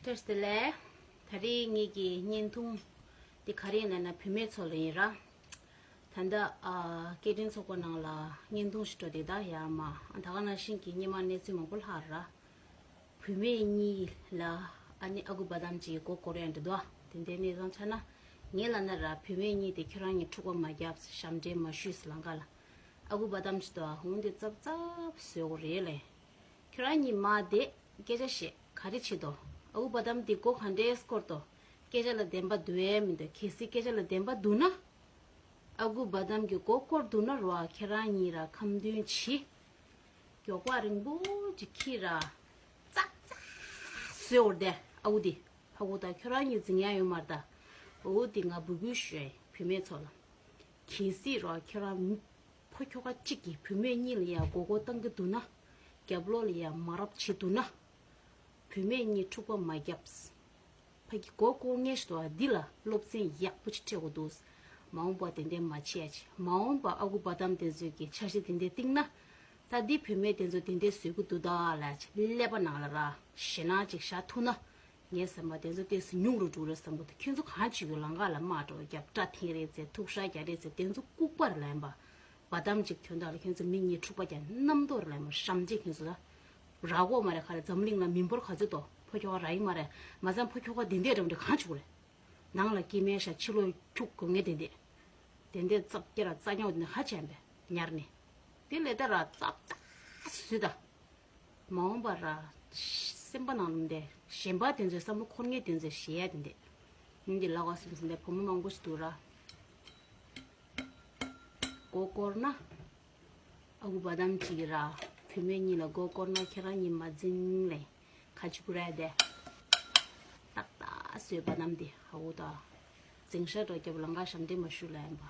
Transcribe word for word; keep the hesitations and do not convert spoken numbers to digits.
བཀྲ་ཤིས་བདེ་ལེགས། ད་རེས་ངེད་ཀྱི་བརྙན་ཐུང་འདི་ག་རེ་ཡིན་ལབ་ན་བུད་མེད་ཚོ་ལ་ཡིན་ར། ད་ལྟ་ཨ་སྐད་འཕྲིན་ཚོགས་པ་ནང་ལ་བརྙན་ཐུང་ཞིག་འགྲོ་དེ་ད་ཡར་མར་ད་ག་ནང་བཞིན་གྱི་སྔོན་མ་གནས་ཚུལ་མང་པོ་ལྷག་ར། བུད་མེད་གཉིས་ལ་ཨ་ནི་ཨ་ཁུ་བ་དམ་གྱི་མགོ་སྐོར་ཡ་འདྲ་འདུག་དེ་འདྲའི་གནས་སྟངས་ཆགས་ན། ངས་ལབ་ན་ར་བུད་མེད་གཉིས་དེ་ཁྱོད་རང་གཉིས་འཁྲུག་པ་མ་རྒྱབ། ཞབས་འདྲེན་མ་ཞུས་ལང་ཀ་ལ། ཨ་ཁུ་བ་དམ་གྱི་དོ་ཧུང་དེ་ཙབ་ཙབ་བཟོས་འོ་རེད་ལེ། ཁྱོད་རང་གཉིས་མ་བསྡད་སྐད་ཆ་བཤད་ག་རེ་བྱེད་དོ། ཨ་ཁུ་བ་དམ་དེ་མགོ་ག་འདྲའི་སྐོར་དོ། སྐད་ཆ་ལ་བདེན་པ་འདུག་ཨེ་མི་འདུག་གལ་སྲིད་སྐད་ཆ་ལ་བདེན་པ་འདུག་ན། ཨ་ཁུ་བ་དམ་གྱི་མགོ་སྐོར་འདུག་ན་རོ་ཨ་ཁྱེད་རང་གཉིས་ར་ཁ་འདོན་བྱེད། མགྱོགས་པ་རིང་པོ་ཅིག་ཁྱི་ར། ཙག་ཙག་བཟོས་འོར་དེ་ཨ་ཁུ་དེ། ཧ་གོ་ད་ཁྱོད་རང་གཉིས་འཛིང་ཡ་ཡོད་མ་རེད་ད། ཨ་ཁུ་དེ་ང་འབོད་སྐུལ་ཞུ་ཡ་ཡིན་བུད་མེད་ཚོ་ལ། གལ་སྲིད་རོ་ཁྱོད་རང་མི་ཕོ་ཁྱོ་ག་གཅིག་གིས་བུད་མེད་གཉིས་ལ་ཡ་མགོ་སྐོར་བཏང་གི་འདུག་ན། རྒྱབ་ལོགས་ལ་ཡ་མ་རབས་བྱེད་འདུག་ན། བུད་མེད་གཉིས་འཁྲུག་པ་མ་རྒྱབ། ཕ་གི་མགོ་སྐོར་ངེས་ཤིག་འདུག་ཨ། འདི་ལ་སློབ་ཚན་ཡག་པོ་ཅིག་སྤྲད་དགོས་འདུག་མ་འོངས་པ་དེ་འདྲའི་མ་བྱེད་ཡ་ཅིག་མ་འོངས་པ་ཨ་ཁུ་བ་དམ་དེ་ཚོས་ཀྱི་འཆར་གཞི་དེ་འདྲའི་བཏིང་ན། ད་འདི་བུད་མེད་དེ་ཚོ་དེ་འདྲའི་བཟོས་ཀྱི་འདུག་ད་ལ་ཅིག་ཀླད་པ་ནང་ལ་ར་ཞེད་སྣང་ཅིག་བཞག་ཐུབ་ན། ངའི་བསམ་པ་དེ་ཚོ་ཏོག་ཙམ་ཉུང་རུ་འགྲོ་རེད་བསམ་གི་འདུག་ཁྱོད་ཚོ་གང་བྱེད་དགོས་ལང་ཀ་ལ་དམག་འགྲོ་རྒྱབ་སྐྲ་འཐེན་རེད་ཟེར་ཐུག་ཤ་རྒྱག་རེད་ཟེར་དེ་ཚོ་ལྐུགས་པ་རེད་ལབ་ཡིན་པ། བ་དམ་ཅིག་ཐོན་དག་ལ་ཁྱོད་ཚོ་མི་གཉིས་འཁྲུག་པ་རྒྱག་རྣམ་རྟོག་རེད་ལབ་ཡིན་པ་ཧྲམ་ཅིག་ཁྱོད་ཚོ་ད། ར་གོ་མ་རེད་ག་རེ་འཛམ་གླིང་ལ་མི་འབོར་ག་ཚོད་དོ་ཕོ་ཁྱོ་ག་ར་ཡིན་མ་རེད་མ་ཚང་ཕོ་ཁྱོ་ག་དེ་འདྲས་འགྲམ་འདྲ་གང་བྱེད་དགོས་རེད། ནང་ལ་སྐྱེ་དམན་ཤ་ཕྱི་ལོགས་ཁྱུག་དགོས་ངེས་དེ་འདྲས། དེ་འདྲས་ཙབ་སྐྱེ་ར་རྩ་ཉོག་དེ་འདྲ་ཧ་ཅང་བས་ཉར་ནས། དེ་ལས་ད་ར་ཙབ་ཙབ་ཟོས་ད། མ་འོངས་པ་ར། སེམས་པ་ནང་ལ་འདི་གཞན་པ་དེ་ཚོའི་བསམ་བློ་འཁོར་ངེས་དེ་ཚོའི་ཞེ་ཡ་དེ་འདི། འདི་ལ་བ་སུམ་སུམ་འདི་བུ་མོ་མང་པོ་ཞིག་འདུག་ར། མགོ་སྐོར་ན། ཨ་ཁུ་བ་དམ་གཅིག་གི་ར། བུད་མེད་གཉིས་ལ་མགོ་སྐོར་ན་ཁྱེད་རང་གཉིས་མ་འཛིང་ལེ། ཁ་ཆུ་པུ་ར་དེ། ཏག་ཏག་བཟོས་བ་དམ་དེ་ཧ་འུ་ད། འཛིང་ཤ་འགྲོ་རྒྱབ་ལང་ཀ་ཞབས་འདྲེན་མ་ཞུ་ལ་ཡིན་པ།